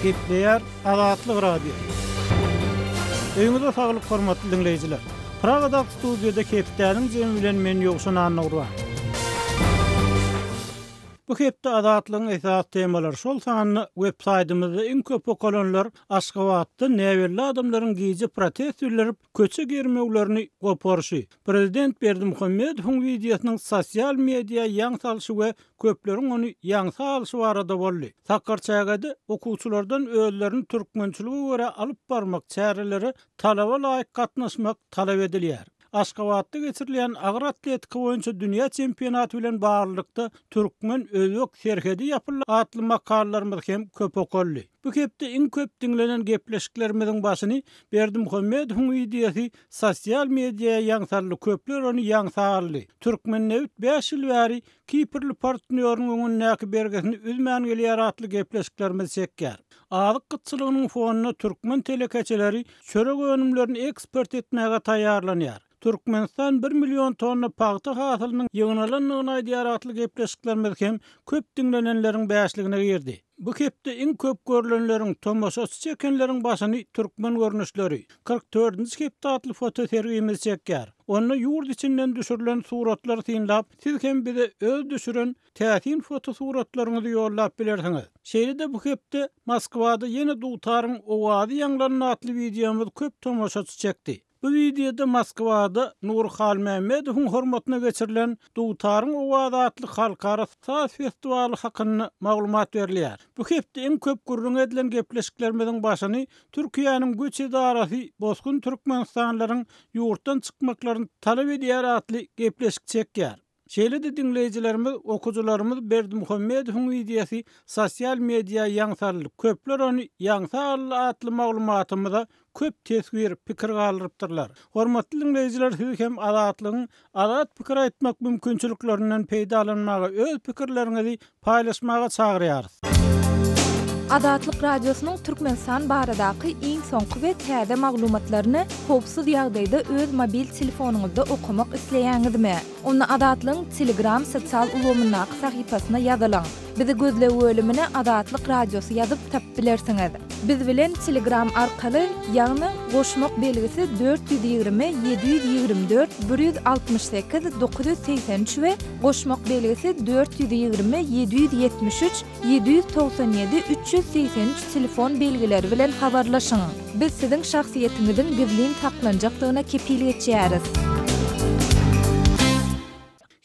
Gepleýär Azatlyk Radiosy. Öýüňize saglyk hormatly diňleýjiler. Pragadaky studiýada hepdäniň jemi bilen men Ýowşan Annagurban. Bu hepde Azatlygyň esasy temalary, şol sanda web saýtymyzda iň köp okalanlar Aşgabatda näbelli adamlaryň gije protest bildirip, köçe germewlerini goparyşy, prezident Berdimuhamedowyň wideosynyň sosial media ýaň salşy we köpleriň ony ýaňsa alşy barada boldy. Sakarçägede okuwçylardan özlerini türkmençilige görä alyp barmak, çärelere talaba laýyk gatnaşmak talap edilýär. Aşgabatda geçirilýän agyr atletika boýunça dünýä çempionaty bilen baglylykda Türkmen-özbek serhedi ýapyldy atly makalalarymyz hem köp okaldy. Bu hepde iň köp diňlenen gepleşiklerimiziň başyny Berdimuhamedowyň wideosy sosial mediýa ýaň saldy, köpler ony ýaňsa aldy. Türkmennebit bäş ýyl bäri kiprli partnýoryň öňündäki bergisini üzmän gelýär atly gepleşiklerimizi çekýär. Azyk gytçylygynyň fonunda türkmen telekeçileri çörek önümlerini eksport etmäge taýýarlanýar. Türkmenistan bir million tonna pagta hasylynyň ýygnalandygyny aýdýar atly gepleşiklerimiz hem köp diňlenenleriň bäşligine girdi. Bu hepde iň köp görlenleriň, tomaşaçy çekenleriň başyny Türkmen görnüşleri, 44-nji hepde atly fotosergimiz çekýär. Onda ýurt içinden düşürilen suratlary synlap, siz hem bize öz düşüren täsin fotosuratlaryňyzy ýollap bilersiňiz. Şeýle-de bu hepde Moskwada ýene dutaryň owazy ýaňlandy atly wideomyz köp tomaşaçy çekdi. Bu wideoda Moskwada Nury Halmämmedowyň hormatyna geçirilen Dutaryň owazy atly halkara saz festiwaly hakynda maglumat berilýär. Bu hepde iň köp gürrüňi edilen gepleşiklerimiziň başyny Türkiýäniň göç edarasy bosgun türkmenistanlylaryň ýurtdan çykmaklaryny talap edýär atly gepleşik çekýär. Şeýle-de diňleýjilerimiz, okyjylarymyz Berdimuhamedowyň wideosy sosial media ýaň saldy, köpler ony ýaňsa aldy atly maglumatymyza köp teswir, pikir galdyrypdyrlar. Hormatly diňleýjiler siz hem Azatlygyň azat pikir aýtmak mümkinçiliklerinden peýdalanmaga öz pikirleriňizi paýlaşmaga çagyrýarys. Azatlyk Radiosynyň Türkmenistan baradaky iň soňky we täze maglumatlaryny howpsuz ýagdaýda öz mobil telefonyňyzda okamak isleýäňizmi? Onda Azatlygyň Telegram sosial ulgamyndaky sahypasyna ýazylyň. Bizi gözleg bölümine Azatlyk Radiosy ýazyp tapyp bilersiňiz. Biz bilen Telegram arkaly, ýagny goşmak belgisi 420 724 168 983 we goşmak belgisi 420 773 797 383 telefon belgileri bilen habarlaşyň. Biz siziň şahsyýetiňiziň gizlin saklanjakdygyna kepil geçýäris.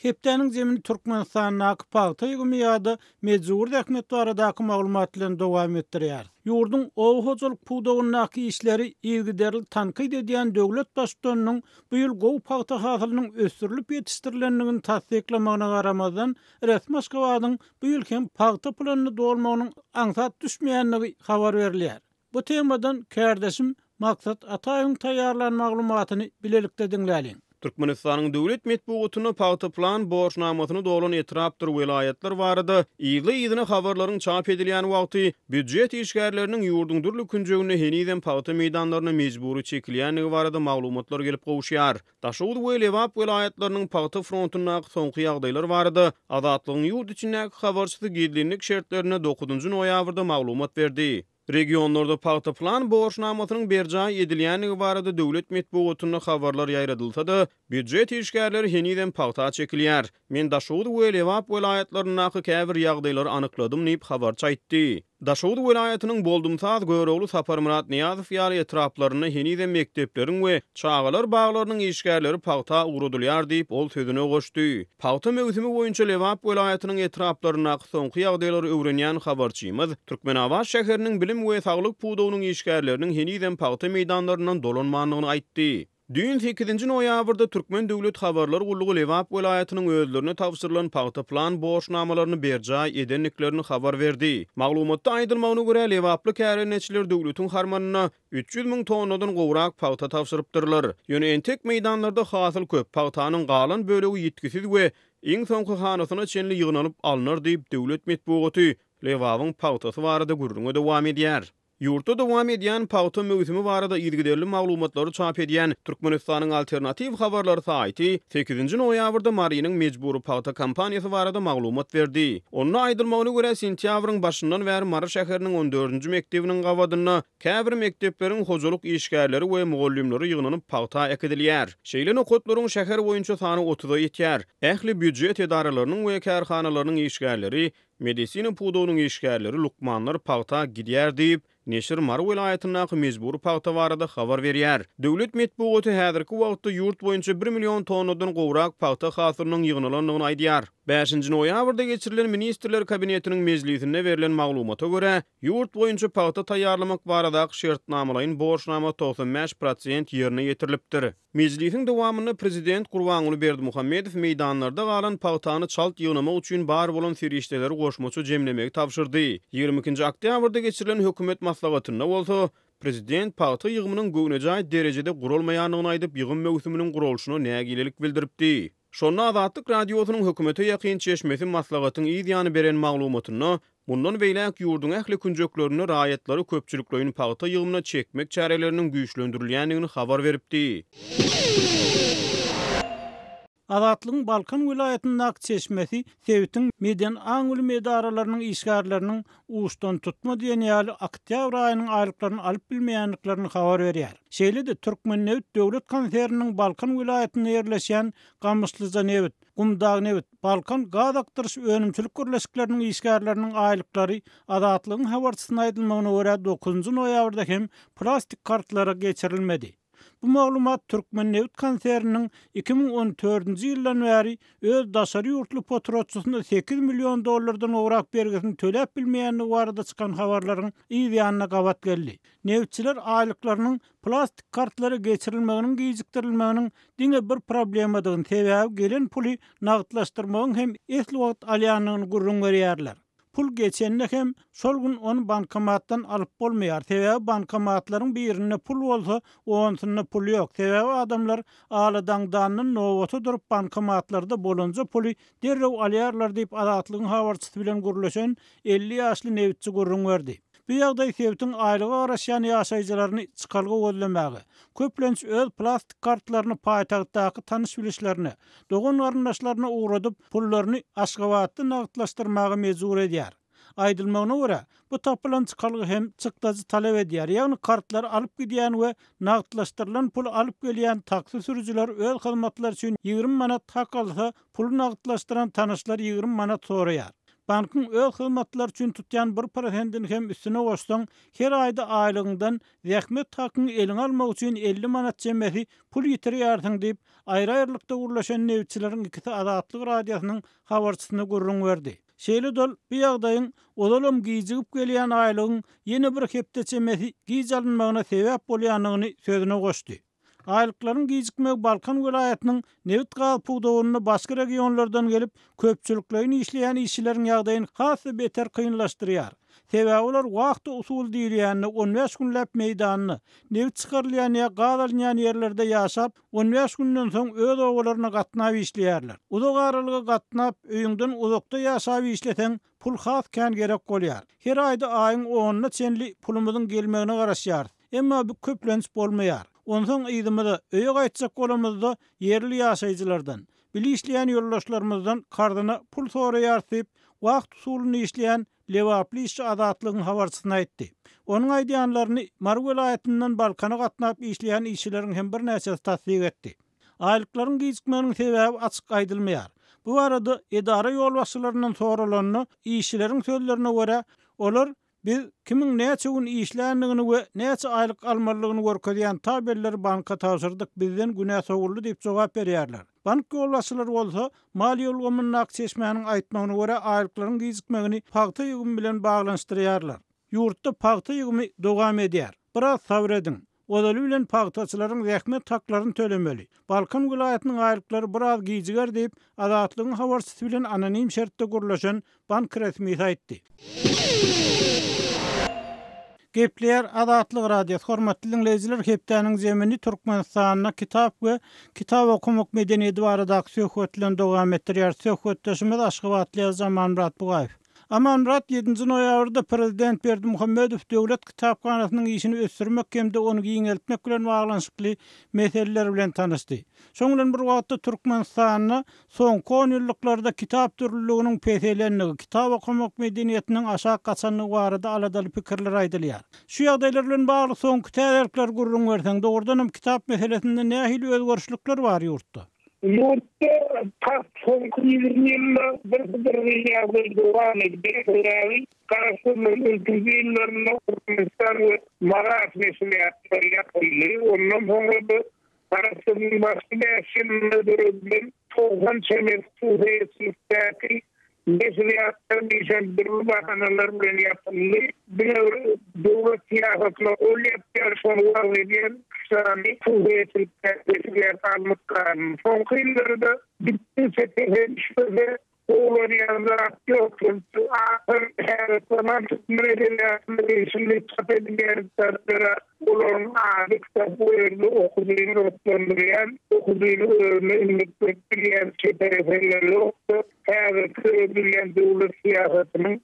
Hepdäniň zemini Türkmenistandaky pagta ýygymy ýa-da mejbury zähmet baradaky maglumat bilen dowam etdirýäris. Ýurduň oba hojalyk pudagyndaky işleri yzygiderli tankyt edýän döwlet Baştutanynyň bu ýyl gowy pagta hasylynyň ösdürilip ýetişdirilendigini tassyklamagyna garamazdan, resmi Aşgabadyň bu ýyl hem pagta planyny dolmagynyň aňsat düşmeýändigi habar berilýär. Bu temadan kärdeşim Maksat Ataýewiň taýýarlan maglumatyny bilelikde diňläliň. Türkmenistanyň döwlet metbugatynda pagta plan borçnamasyny dolan etrapdyr welaýatlar barada yzly-yzyna habarlaryň çap edilýän wagty, býujet işgärleriniň ýurduň dürli künjeginde henizem pagta meýdanlaryna mejbury çekilýändigi barada maglumatlar gelip gowuşýar. Daşoguz we Lebap welaýatlarynyň pagta frontundaky soňky ýagdaýlar barada Azatlygyň ýurt içindäki habarçysy gizlinlik şertlerinde dokuzynjy noýabrda maglumat berdi. Regionlarda pagta plan borçnamasynyň berjaý edilýändigi barada döwlet metbugatynda habarlar ýaýradylsa-da, býujet işgärleri henizem pagta çekilýär. Men Daşoguz we Lebap welaýatlaryndaky käbir ýagdaýlary anykladym diýip, habarçy aýtdy. Daşoguz welaýatynyň Boldumsaz, Görogly, Saparmyrat Nyýazow ýaly etraplarynda henizem mekdepleriň we çagalar baglarynyň işgärleri pagta ugradylýar diýip, ol sözüne goşdy. Pagta möwsümi boýunça Lebap welaýatynyň etraplaryndaky soňky ýagdaýlary öwrenýän habarçymyz Türkmenabat şäheriniň bilim we saglyk pudagynyň işgärleriniň henizem pagta meýdanlaryndan dolanmandygyny aýtdy. Düýn sekizinji noýabrda Türkmen döwlet habarlar gullugy Lebap welaýatynyň özlerine tabşyrylan pagta plan borçnamalaryny berjaý edendiklerini habar berdi. Maglumatda aýdylmagyna görä, lebaply kärendeçiler döwletiň harmanyna 300 müň tonnadan gowrak pagta tabşyrypdyrlar. Ýöne entek meýdanlarda hasyl köp, pagtanyň galan bölegi ýitgisiz we iň soňky hanasyna çenli ýygnalyp alnar diýip, döwlet metbugaty Lebabyň pagtasy barada gürrüňe dowam edýär. Ýurtda dowam edýän pagta möwsümi barada yzygiderli maglumatlary çap edýän Türkmenistanyň Alternatiw habarlary saýty sekizinji noýabrda Marynyň mejbury pagta kampaniýasy barada maglumat berdi. Onda aýdylmagyna görä, sentýabryň başyndan bäri Mary şäheriniň on dördünji mekdebiniň gabadynda käbir mekdepleriň hojalyk işgärleri we mugallymlary ýygnanyp pagta äkidilýär. Şeýle nokatlaryň şäher boýunça sany otuza ýetýär. Ähli býujet edaralarynyň we kärhanalarynyň işgärleri Medisina pudagynyň işgärleri, lukmanlar pagta gidýär diýip, neşir Mary welaýatyndaky mejbury pagta barada habar berýär. Döwlet metbugaty häzirki wagtda ýurt boýunça bir million tonnadan gowrak pagta hasylynyň ýygnalandygyny aýdýar. Bäşinji noýabrda geçirilen Ministrler Kabinetiniň mejlisinde berlen maglumata görä, ýurt boýunça pagta taýýarlamak baradaky şertnamalaýyn borçnama 95 prosent ýerine ýetirilipdir. Mejlisiň dowamynda prezident Gurbanguly Berdimuhamedow meýdanlarda galan pagtany çalt ýygnamak üçin bar bolan serişdeleri goşmaça jemlemegi tabşyrdy. Ýigrimi ikinji oktýabrda geçirilen hökümet maslahatynda bolsa, prezident pagta ýygymynyň göwnejaý derejede guralmaýandygyny aýdyp, ýygym möwsüminiň guralyşyna nägilelik bildiripdi. Şonda Azatlyk Radiosynyň hökümete ýakyn çeşmesi maslahatyň yz ýany beren maglumatynda, mundan beýläk ýurduň ähli künjeklerinde raýatlary köpçülikleýin pagta ýygymyna çekmek çäreleriniň güýçlendirilýändigini habar beripdi. Azatlygyň Balkan welaýatyndaky çeşmesi sebitiň medeni aň-bilim edaralarynyň işgärleriniň uçdantutma diýen ýaly oktýabr aýynyň aýlyklaryny alyp bilmeýändiklerini habar berýär. Şeýle-de, Türkmennebit döwlet konserniniň Balkan welaýatynda ýerleşýän Gamyşlyjanebit, Gumdagnebit, Balkan gaz akdyryş önümçilik birleşikleriniň işgärleriniň aýlyklary Azatlygyň habarçysyna aýdylmagyna görä dokuzynjy noýabrda hem plastik kartlara geçirilmedi. Bu maglumat Türkmennebit konserniniň 2014-nji ýyldan bäri öz daşary ýurtly potratçysyna sekiz million dollardan gowrak bergisini töläp bilmeýändigi barada çykan habarlaryň yz ýanyna gabat geldi. Nebitçiler aýlyklarynyň plastik kartlara geçirilmeginiň gijikdirilmeginiň diňe bir problemadygyny, sebäbi gelen puly nagtlaşdyrmagyň hem esli wagt alýandygyny gürrüň berýärler. Pul geçende hem şol gün ony bankomatdan alyp bolmaýar, sebäbi bankomatlaryň birinde pul bolsa, onusynda pul ýok, sebäbi adamlar aladaňdandan nobata durup bankomatlarda bolanja puly derrew alýarlar diýip, Azatlygyň habarçysy bilen gürleşen 50 ýaşly nebitçi gürrüň berdi. Bu ýagdaý sebitiň aýlyga garaşýan ýaşaýjylaryny çykalga gözlemäge, köplenç öz plastik kartlaryny paýtagtdaky tanyş-bilişlerine, dogan-garyndaşlaryna ugradyp, pullaryny Aşgabatda nagtlaşdyrmaga mejbur edýär. Aýdylmagyna görä, bu tapylan çykalga hem çykdajy talap edýär, ýagny kartlary alyp gidýän we nagtlaşdyrylan puly alyp gelýän taksi sürüjiler öz hyzmatlary üçin 20 manat hak alsa, puly nagtlaşdyran tanyşlar 20 manat soraýar. Bankyň öz hyzmatlary üçin tutýan bir prosentini hem üstüne goşsaň, her aýda aýlygyňdan zähmet hakyňy eliňe almak üçin 50 manat çemesi pul ýitirýärsiň diýip, aýry-aýrylykda gürleşen nebitçileriň ikisi Azatlyk Radiosynyň habarçysyna gürrüň berdi. Şeýle-de ol bu ýagdaýyň ozalam gijigip gelýän aýlygyň ýene bir hepde çemesi giç alynmagyna sebäp bolýandygyny sözüne goşdy. Aýlyklaryň gijikmegi Balkan welaýatynyň nebit-gaz pudagynda başga regionlardan gelip, köpçülikleýin işleýän işçileriň ýagdaýyny has-da beter kynlaşdyrýar. Sebäbi olar wahta usuly diýilýände on bäş günläp meýdanda, nebit çykarylýan ýa gaz alynýan ýerlerde ýaşap, on bäş günden soň öz obalaryna gatnap işleýärler. Uzak aralyga gatnap, öýüňden uzakda ýaşap işleseň, pul has kän gerek bolýar. Her aýda aýyň onuna çenli pulumyzyň gelmegine garaşýarys. Emma bu köplenç bolmaýar. Onsoň yzymyza, öýe gaýtjak bolamyzda ýerli ýaşaýjylardan, bile işleýän ýoldaşlarymyzdan karzyna pul soraýarys diýip, wagt usulynda işleýän lebaply işçi Azatlygyň habarçysyna aýtdy. Onuň aýdýanlaryny Mary welaýatyndan Balkana gatnap işleýän işçileriň hem birnäçesi tassyk etdi. Aýlyklaryň gijikmeginiň sebäbi açyk aýdylmaýar. Bu barada edara ýolbaşçylaryndan soralanda, işçileriň sözlerine görä, olar Biz kimiň näçe gün işländigini we näçe aýlyk almalydygyny görkezýän tabelleri banka tabşyrdyk, bizden günä sowuldy diýip jogap berýärler. Bank ýolbaşçylary bolsa, maliýe ulgamyndaky çeşmäniň aýtmagyna görä, aýlyklaryň gijikmegini pagta ýygymy bilen baglanyşdyrýarlar. Ýurtda pagta ýygymy dowam edýär. Biraz sabyr ediň. Ozaly bilen pagtaçylaryň zähmet haklaryny tölemeli. Balkan welaýatynyň aýlyklary biraz gijiger diýip, Azatlygyň habarçysy bilen anonim şertde gürleşen bank resmisi aýtdy. Gepleýär Azatlyk Radiosy, Hormatly diňleýjiler, hepdäniň zemini Türkmenistanda kitap we kitap okamak medeniýeti baradaky söhbet bilen dowam etdirýär. Söhbetdeşimiz aşgabatly ýazyjy Amanmyrat Bugaýew. Amanmyrat ýedinji noýabrda prezident Berdimuhamedow Döwlet kitaphanasynyň işini ösdürmek hem-de ony giňeltmek bilen baglanyşykly meseleler bilen tanyşdy. Şonuň bilen bir wagtda Türkmenistanda soňky onýyllyklarda kitap dürlüliginiň peselendigi, kitap okamak medeniýetiniň aşak gaçandygy barada aladaly pikirler aýdylýar. Şu ýagdaýlar bilen bagly soňky täzelikleri gürrüň berseň, dogrudanam kitap meselesinde nähili özgerişlikler bar ýurtda? Ýurtda tas soňky 20 ýylda bir-bir ýagdaý dowam edýär. Sebäbi Garaşsyzlygyň ilkinji ýyllarynda Türkmenistan we Maras neşirýatlary ýapyldy. Ondan soňra-da Garaşsyzlygyň başky bäş ýylynda döredilen 90 çemesi hususyýetçilikdäki neşirýatlaryň işem dürli bahanalar bilen ýapyldy. Diňe bir döwlet syýasatyna gol ýapýar, şony wagyz edýän üç sany hususyýetçilikdäki neşirýat alnyp galyndy. Soňky ýyllarda gitdigiçe pese düşmese, Gowulanýan zat ýok. Ahyr häzirki zaman türkmen edebiýatyna degişli çap edilýän kitaplara olaryň ady kitap bu ýerde okyjyny gyzyklandyrýan, okyjyny özüne imrikdirip bilýän çeper eserler ýokdur. Häzirki döredilýän döwlet syýasatynyň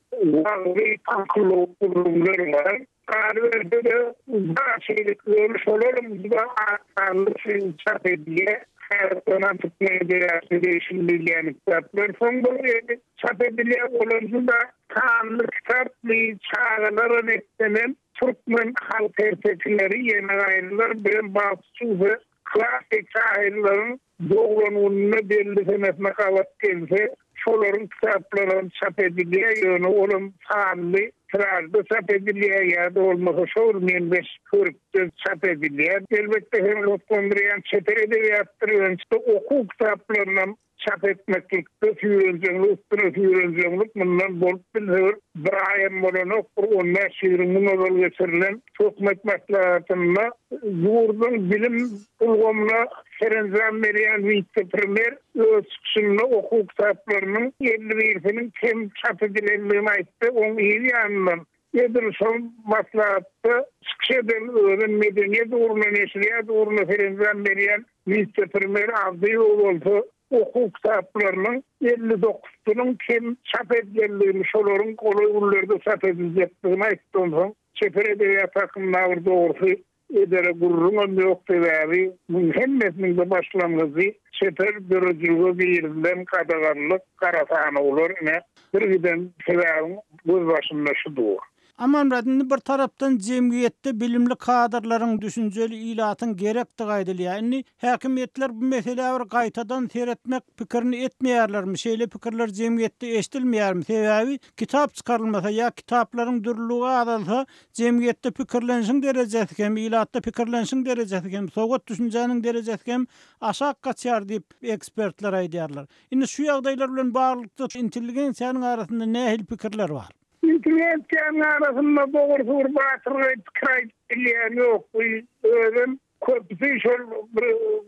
wagzy taňkylawuk gürrüňler bar. Galyberse-de, bar şeýlekileri şolaram juda az sanly üçin çap edilýär. Häzirki zaman türkmen edebiýatyna degişli diýilýän kitaplar soň bir çap edilýär. Olar juda sanly kitaply, çagalara niýetlenen türkmen halk ertekileri, ýene gaýrylar bilen bagtçy we klassyk şahyrlaryň Doglan gününe belli senesine gabat gelse, şolaryň kitaplaram çap edilýär, ýöne olam sanly tiražda çap edilýär ýa-da bolmasa şol meňzeş hörpde çap edilýär. Elbetde hem gyzyklandyrýan çeper edebiýatdyr, ýöne okuw kitaplarynam çap etmeklikde süýrenjeňlik üstüne süýrenjeňlik mundan bolup bilse bir bir aýam bolanok, bir on bäş-ýigrimi gün ozal geçirilen hökümet maslahatynda ýurduň bilim ulgamyna serenjam berýän wise-premýer öz çykyşynda okuw kitaplarynyň 50 birisiniň kem çap edilendigini aýtdy, oň yz ýanyndan edil şol maslahatda çykyş eden özem medeniýet ugruna, neşirýat ugruna serenjam berýän wise-premýer Abdyýew bolsa okuw kitaplarynyň 59-synyň kem çap edilendigini, şolaryň golaý günlerde çap ediljekdigini aýtdy. Onsoň çeper edebiýat hakynda bir dogrusy Edere gürrüňem ýok, sebäbi muň hemmesiniň-de başlangyjy çeper döredijilige girizilen gadaganlyk, gara sanawlar, ine, birgiden sebäbiň gözbaşynda şu dur. Amanmyrat, indi bir tarapdan jemgyýetde bilimli kadrlaryň, düşünjeli ilatyň gerekdigi aýdylýar. Indi häkimiýetler bu meselä bir gaýtadan seretmek pikirini etmeýärlermi? Şeýle pikirler jemgyýetde eşidilmeýärmi? Sebäbi kitap çykarylmasa ýa kitaplaryň dürlügi azalsa, Jemgyýetde pikirlenişiň derejesi hem, ilatda pikirlenişiň derejesi hem, sowat düşünjäniň derejesi hem aşak gaçýar diýip, ekspertler aýdýarlar. Indi şu ýagdaýlar bilen baglylykda intelligensiýanyň arasynda nähili pikirler bar? Intelligensiýanyň arasynda dogrusy bir batyrgaý pikir aýdyp bilýän ýok. Bu özem Köpüsi şol bir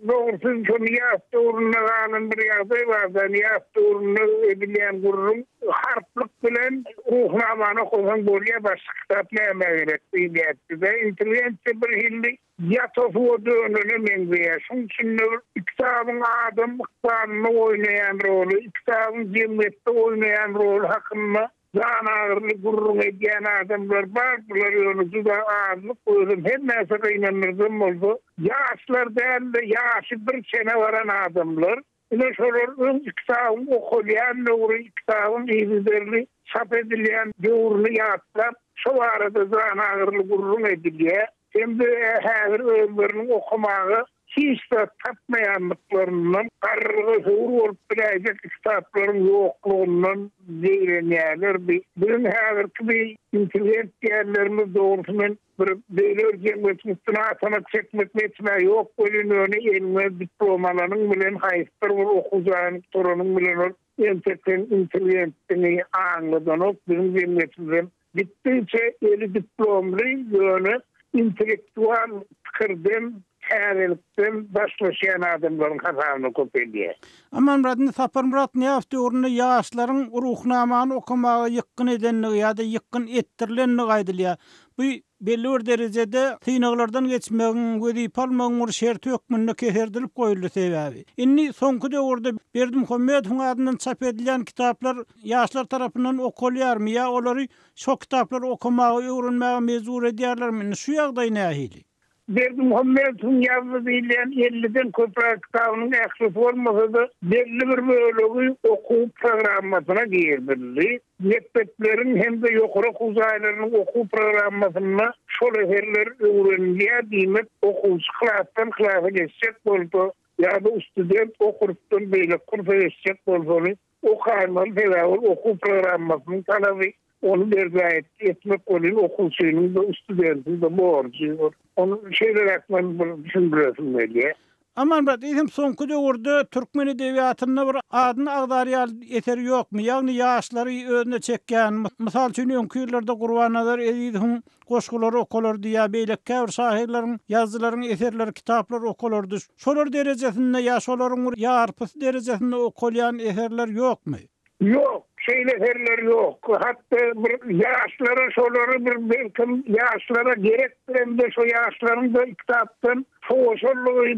dogrusy şol ýas döwründe galan bir ýagdaý bar-da, ýas döwründe edilýän gürrüň harplyk bilen Ruhnamany okasaň bolýar, başga kitap nämä gerek diýilýärdi-de. Intelligensiýa bir hilli ýata suwa dönene meňzeýär. Şoň üçin-de bir kitabyň adam ykbalynda oýnaýan roly, kitabyň jemgyýetde oýnaýan roly hakynda Janagyryly gürrüň edýän adamlar bar, bular ýöne juda azlyk, özem hemmesi gynandyryjam bolsa, ýaşlar däl-de, ýaşy bir çene baran adamlar. Ine, şolar öň kitabyň okalýan döwri, kitabyň yzygiderli çap edilýän döwrüni ýatlap, şo barada janagyryly gürrüň edilýär. Hem-de häzir özleriniň okamaga hiç zat tapmaýandyklaryndan, garrylyga höwür bolup biläýjek kitaplaryň ýoklugyndan zeýrenýärler. Bi biziň häzirki bi intelligent diýenlerimiz dogrusy men bir beýle bir jemgyýetiň üstüne atanak çekmek niýetim-ä ýok welin ýöne eliňe diplom alanyň bilen haýsydyr bir okuw jaýyny gutaranyň bilen ol entek seň intelligentdigiňi aňladanok biziň jemgyýetimizem Gitdigiçe eli diplomly, ýöne intellektual pikirden, täzelikden daşlaşýan adamlaryň hasabyna köpelýär. Amanmyrat, indi Saparmyrat Nyýazow döwründe ýaşlaryň Ruhnamany okamaga ýykgyn edendigi ýa-da ýykgyn etdirilendigi aýdylýar. Bu belli bir derejede synaglardan geçmegiň, wezipe almagyň bir şerti hökmünde keserdilip goýuldy sebäbi. Indi soňky döwürde Berdimuhamedowyň adyndan çap edilýän kitaplar ýaşlar tarapyndan okalýarmy ýa olary şo kitaplary okamaga, öwrenmäge mejbur edýärlermi? Indi şu ýagdaý nähili? Berdimuhamedowyň ýazdy diýilýän elliden köpräk kitabynyň ählisi bolmasa-da, belli bir bölegi okuw programmasyna girizildi. Mekdepleriň hem-de ýokary okuw jaýlarynyň okuw programmasynda şol eserler öwrenilýär, diýmek, okuwçy klasdan klasa geçjek bolsa ýa-da student o kursdan beýleki kursa geçjek bolsa ony okaýmaly, sebäbi ol okuw programmasynyň talaby. Ony berjaý etmek welin okuwçynyň-da, studentiň-de borjy. Ony şeýleräk men bir düşündiresim gelýär. Amanmyrat, eýsem soňky döwürde türkmen edebiýatynda bir adyny agzar ýaly eser ýokmy? Ýagny ýaşlary özüne çekýän, mysal üçin öňki ýyllarda Gurbannazar Ezizowyň goşgulary okalardy ýa beýleki käbir şahyrlaryň, ýazyjylaryň eserleri, kitaplary okalardy. Şolar derejesinde ýa şolaryň bir ýarpysy derejesinde okalýan eserler ýokmy? Ýok, şeýle eserler ýok. Hatda bir ýaşlara şolary bir belkem ýaşlara gerekdirem-de şo ýaşlaryň-da kitapdan sowaşanlygy,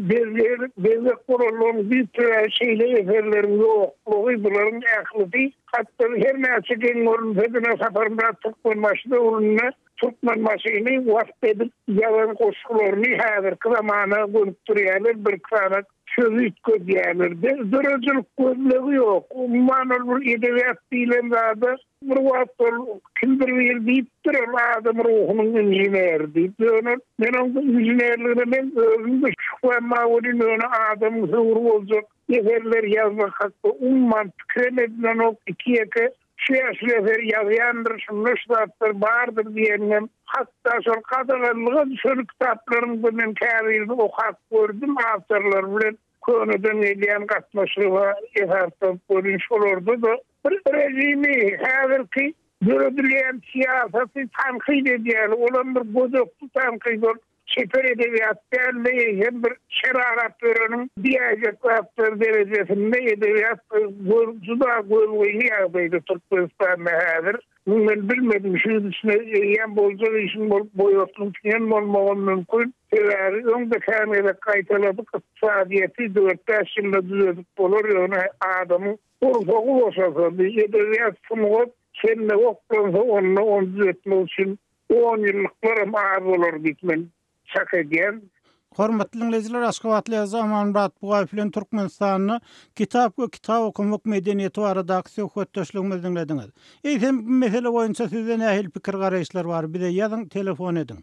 bezeg bolanlygynyň düýp sebäbi şeýle eserleriň ýoklugy, bularyň ählisi hatda her näçe geň görünse-de Saparmyrat Türkmenbaşy döwründe Türkmenbaşyny wasp edip ýazan goşgularyny häzirki zamana gönükdirýärler, birki sany sözi üýtgedýärler. Döredijilik gözlegi ýok. Umuman ol bir edebiýat diýlen zada bir wagt ol kimdir biri diýipdir, ol adam ruhunyň inženeri diýip. Ýöne men oň bu inženerligine men özüm-de şübhäm bar welin, ýöne adamyň höwri boljak eserler ýazmak hakda umuman pikirem edilenok, iki-ýeke Şu ýaşuly eser ýazýandyr, şunda şu zatlar bardyr diýeniňem, hatda şol gadaganlyga düşen kitaplaryň-da men käbirini okap gördüm, awtorlary bilen köneden gelýän gatnaşyga esaslanyp welin şolarda-da bir režimi, häzirki döredilýän syýasaty tankyt edýär, olam bir gödekli tankyt, ol Çeper edebiýat däl-de, eýsem bir şer arap ýöreniň diýäýjek zatlary derejesinde edebiýat juda gözgyny ýagdaýda Türkmenistanda häzir. Muny men bilmedim, şu ýyl içinde eýýäm boljak işiň bolup boýatlyň siňen bolmagam mümkin. Sebäbi öň-de kän gezek gaýtaladyk, ykdysadyýeti dört-bäş ýylda düzedip bolar, ýöne adamyň gursagy boşasa, bir edebiýat, sungat kelle oklansa onda ony düzetmek üçin Onýyllyklaram az bolar diýip men çak edýän. Hormatly diňleýjiler, Aşgabatly ýazyjy Amanmyrat Bugaýew bilen Türkmenistanda kitap we kitap okamak medeniýeti baradaky söhbetdeşligimizi diňlediňiz. Eýsem, bu mesele boýunça sizde nähili pikir-garaýyşlar bar? Bize ýazyň, telefon ediň.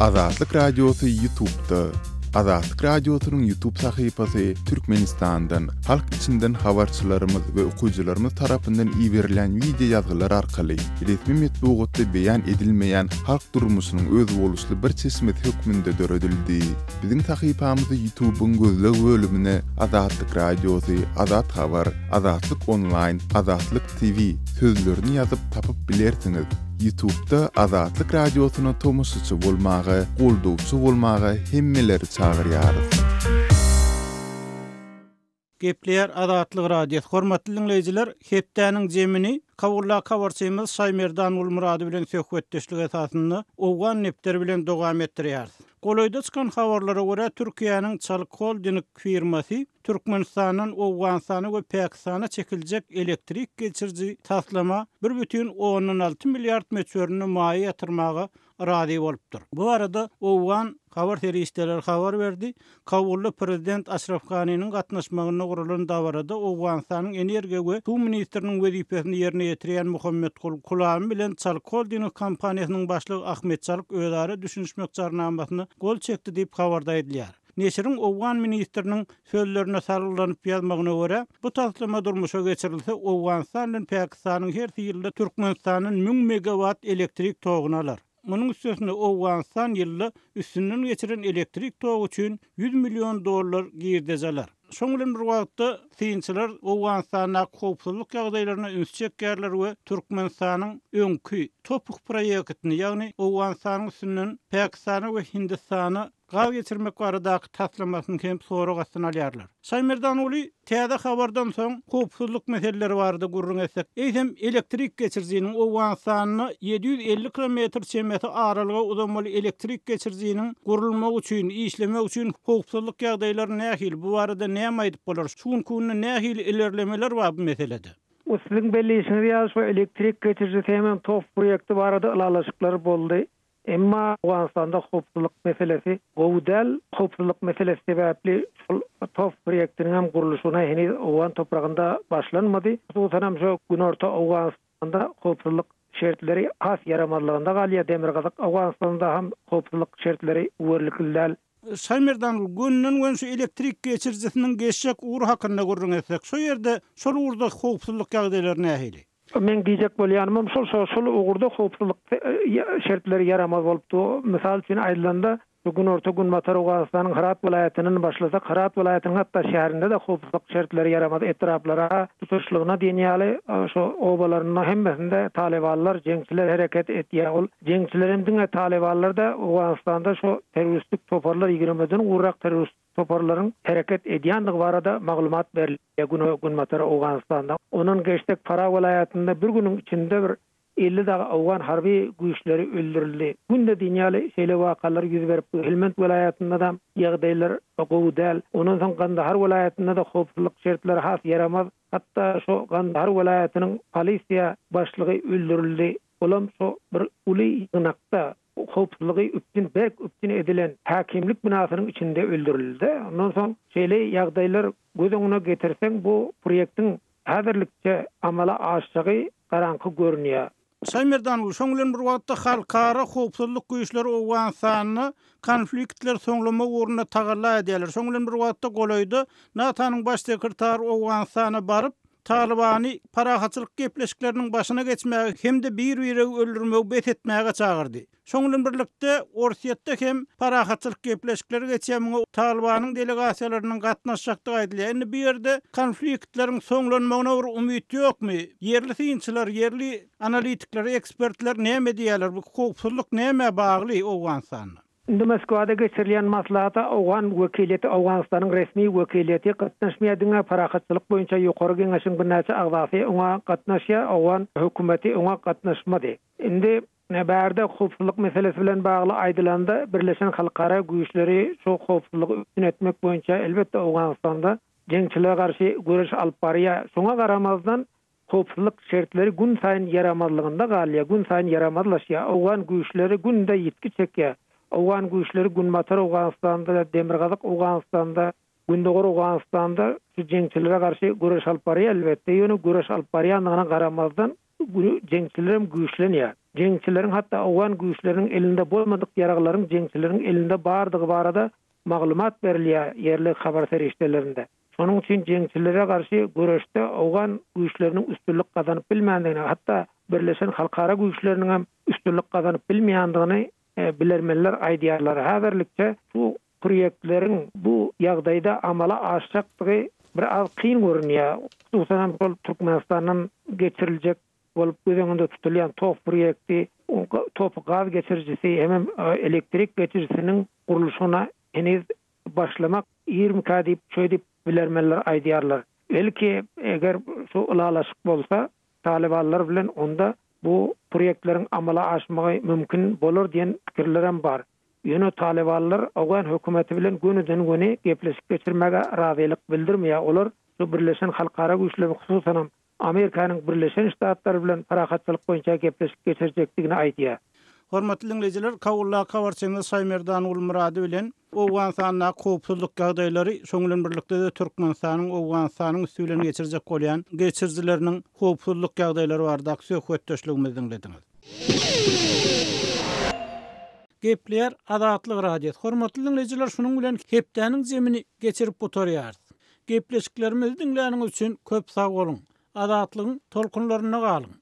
Azatlyk Radiosy Ýutubda. Azatlyk Radiosynyň Ýutub sahypasy Türkmenistandan, halk içinden habarçylarymyz we okyjylarymyz tarapyndan iberilýän wideo ýazgylar arkaly resmi metbugatda beýan edilmeýän halk durmuşynyň özboluşly bir çeşmesi hökmünde döredildi. Biziň sahypamyzy Ýutubyň gözleg bölümine Azatlyk Radiosy, Azat Habar, Azatlyk Onlaýn, Azatlyk TV sözlerini ýazyp tapyp bilersiňiz. Ýutubda Azatlyk Radiosyna tomaşaçy bolmaga, goldawçy bolmaga hemmeleri çagyrýarys. Gepleýär Azatlyk Radiosy. Hormatly diňleýjiler, hepdäniň jemini Kabuldaky habarçymyz Şaýmerdan Gulmyrady bilen söhbetdeşlik esasynda Owgan depderi bilen dowam etdirýäris. Golaýda çykan habarlara görä, Türkiýäniň Çalyk Holding firmasy Türkmenistandan Owganystana we Pakistana çekiljek elektrik geçiriji taslama bir bütin ondan alty milliard möçberinde maýa ýatyrmaga razy bolupdyr. Bu barada owgan habar serişdeleri habar berdi. Kabulda prezident Aşraf Ganiniň gatnaşmagynda guralan dabarada Owganystanyň energiýa we suw ministriniň wezipesini ýerine ýetirýän Muhammetgul Kulami bilen Çalyk Holding kompaniýasynyň başlygy Ahmet Çalyk özara düşünişmek jarnamasyna gol çekdi diýip habarda aýdylýar. Neşiriň owgan ministriniň sözlerine salgylanyp ýazmagyna görä, bu taslama durmuşa geçirilse, Owganystan bilen Pakistanyň hersi ýylda Türkmenistandan 1000 megawatt elektrik toguny alar. Munuň üstesine, Owganystan ýylda üstünden geçiren elektrik togy üçin 100 million dollar girdeji alar. Şoň bilen bir wagtda, synçylar Owganystandaky howpsuzlyk ýagdaýlaryna üns çekýärler we Türkmenistanyň öňki TOPH proýektini, ýagny Owganystanyň üstünden Pakistana we Hindistana gaz geçirmek baradaky taslamasyny hem sorag astyna alýarlar. Şaýmerdanguly, täze habardan soň howpsuzlyk meseleleri barada gürrüň etsek, eýsem elektrik geçirijiniň Owganystanda 750 kilometr çemesi aralyga uzamaly elektrik geçirijiniň gurulmagy üçin, işlemegi üçin howpsuzlyk ýagdaýlary nähili, bu barada näme aýdyp bolar, şu günki günde nähili ilerlemeler bar bu meselede? Bu siziň belleýşiňiz ýaly şu elektrik geçirijisi hemem TOPH proýekti barada ylalaşyklar boldy. Emma Owganystanda howpsuzlyk meselesi gowy däl. Howpsuzlyk meselesi sebäpli şol TOPH proýektiniň hem gurluşygyna heniz owgan topragynda başlanmady. Hususan hem şu günorta Owganystanda howpsuzlyk şertleri has ýaramazlygynda galýar. Demirgazyk Owganystanda hem howpsuzlyk şertleri üwerlikli däl. Şaýmerdan, gönden-gön şu elektrik geçirijisiniň geçjek ugry hakynda gürrüň etsek, şo ýerde şol ugurda howpsuzlyk ýagdaýlary nähili? Meň diýjek bolýanymam şol, şo şol ugurda howpsuzlyk şertleri ýaramaz bolup dur. Mysal üçin aýdylanda, şu günorta-günbatar Owganystanyň Hyrat welaýatyndan başlasak, Hyrat welaýatynyň hatda şäherinde-de howpsuzlyk şertleri ýaramaz. Etraplara tutuşlygyna diýen ýaly şo obalarynda hemmesinde talybanlar, jeňçiler hereket etýär. Ol jeňçiler hem diňe talybanlar-da, Owganystanda şo terroristik toparlar ýigrimiden gowrak terrorist toparlaryň hereket edýändigi barada maglumat berilýär Günbatar Owganystanda. Ondan geçsek Farah welaýatynda bir günüň içinde bir 50 dagy owgan harby güýçleri öldürildi. Günde diýen ýaly şeýle wakalar ýüz berip dur. Helmand welaýatynda-da ýagdaýlar gowy däl. Ondan soň Gandahar welaýatynda-da howpsuzlyk şertleri has ýaramaz. Hatda şo Gandahar welaýatynyň polisiýa başlygy öldürildi. Olam şo bir uly ýygnakda howpsuzlygy üpjün berk üpjün edilen häkimlik binasynyň içinde öldürildi. Ondan soň şeýle ýagdaýlar göz öňüne getirseň bu proýektiň häzirlikçe amala aşjagy garaňky görünýär. Şaýmerdanguly, şoň bilen bir wagtda halkara howpsuzlyk güýçleri Owganystanda konfliktleri soňlamak ugrunda tagalla edýärler. Şoň bilen bir wagtda golaýda NATO-nyň baş sekretary Owganystana baryp, Talybany parahatçylyk gepleşikleriniň başyna geçmäge hem-de bir-biregi öldürmegi bes etmäge çagyrdy. Şonuň bilen birlikde, Orsýetde hem parahatçylyk gepleşikleri geçýär, muňa Talybanyň delegasiýalarynyň gatnaşjakdygy aýdylýar. Indi bu ýerde konfliktleriň soňlanmagyna bir umyt ýokmy? Ýerli synçylar, ýerli analitikler, ekspertler näme diýýärler? Bu howpsuzlyk nämä bagly Owganystanda? Indi Moskwada geçirilýän maslahata owgan wekiliýeti, Owganystanyň resmi wekiliýeti gatnaşmaýar, diňe Parahatçylyk boýunça Ýokary Geňeşiň birnäçe agzasy oňa gatnaşýar, owgan hökümeti oňa gatnaşmady. Indi bärde howpsuzlyk meselesi bilen bagly aýdylanda, birleşen halkara güýçleri şu howpsuzlygy üpjün etmek boýunça elbetde Owganystanda jeňçilere garşy göreş alyp barýar. Şoňa garamazdan, Howpsuzlyk şertleri günsaýyn ýaramazlygynda galýar, günsaýyn ýaramazlaşýar. Owgan güýçleri günde ýitgi çekýär. Owgan güýçleri Günbatar Owganystanda, Demirgazyk Owganystanda, Gündogar Owganystanda şu jeňçilere garşy göreş alyp barýar elbetde, ýöne göreş alyp barýandygyna garamazdan jeňçilerem güýçlenýär. Jeňçileriň hatda owgan güýçleriniň elinde bolmadyk ýaraglaryň jeňçileriň elinde bardygy barada maglumat berilýär ýerli habar serişdelerinde. Şonuň üçin jeňçilere garşy göreşde owgan güýçleriniň üstünlik gazanyp bilmändigini, hatda birleşen halkara güýçleriniň hem üstünlik gazanyp bilmeýändigini bilermenler aýdýarlar. Häzirlikçe bu proýektleriň bu ýagdaýda amala aşjakdygy bir az kyn görünýär. Hususan hem şol Türkmenistandan geçiriljek bolup göz öňünde tutulýan TOPH proýekti, TOPH gaz geçirijisi hemem elektrik geçirijisiniň gurluşygyna heniz başlamak irmikä diýip, şeýdip bilermenler aýdýarlar. Belki, eger şu ylalaşyk bolsa talybanlar bilen onda bu proýektleriň amala aşmagy mümkin bolar diýen pikirlerem bar. Ýöne talybanlar owgan hökümeti bilen gönüden-göni gepleşik geçirmäge razylyk bildirmeýär. Olar şu birleşen halkara güýçleri, hususanam Amerikanyň Birleşen Ştatlary bilen parahatçylyk boýunça gepleşik geçirjekdigini aýdýar. Hormatly diňleýjiler, Kabuldaky habarçymyz Şaýmerdan Gulmyrady bilen Owganystandaky howpsuzlyk ýagdaýlary, şonuň bilen birlikde-de Türkmenistanyň Owganystanyň üsti bilen geçirjek bolýan geçirijileriniň howpsuzlyk ýagdaýlary baradaky söhbetdeşligimizi diňlediňiz. Gepleýär Azatlyk Radiosy. Hormatly diňleýjiler, şunuň bilen hepdäniň jemini geçirip gutarýarys. Gepleşiklerimizi diňläniňiz üçin köp sag boluň! Azatlygyň tolkunlarynda galyň!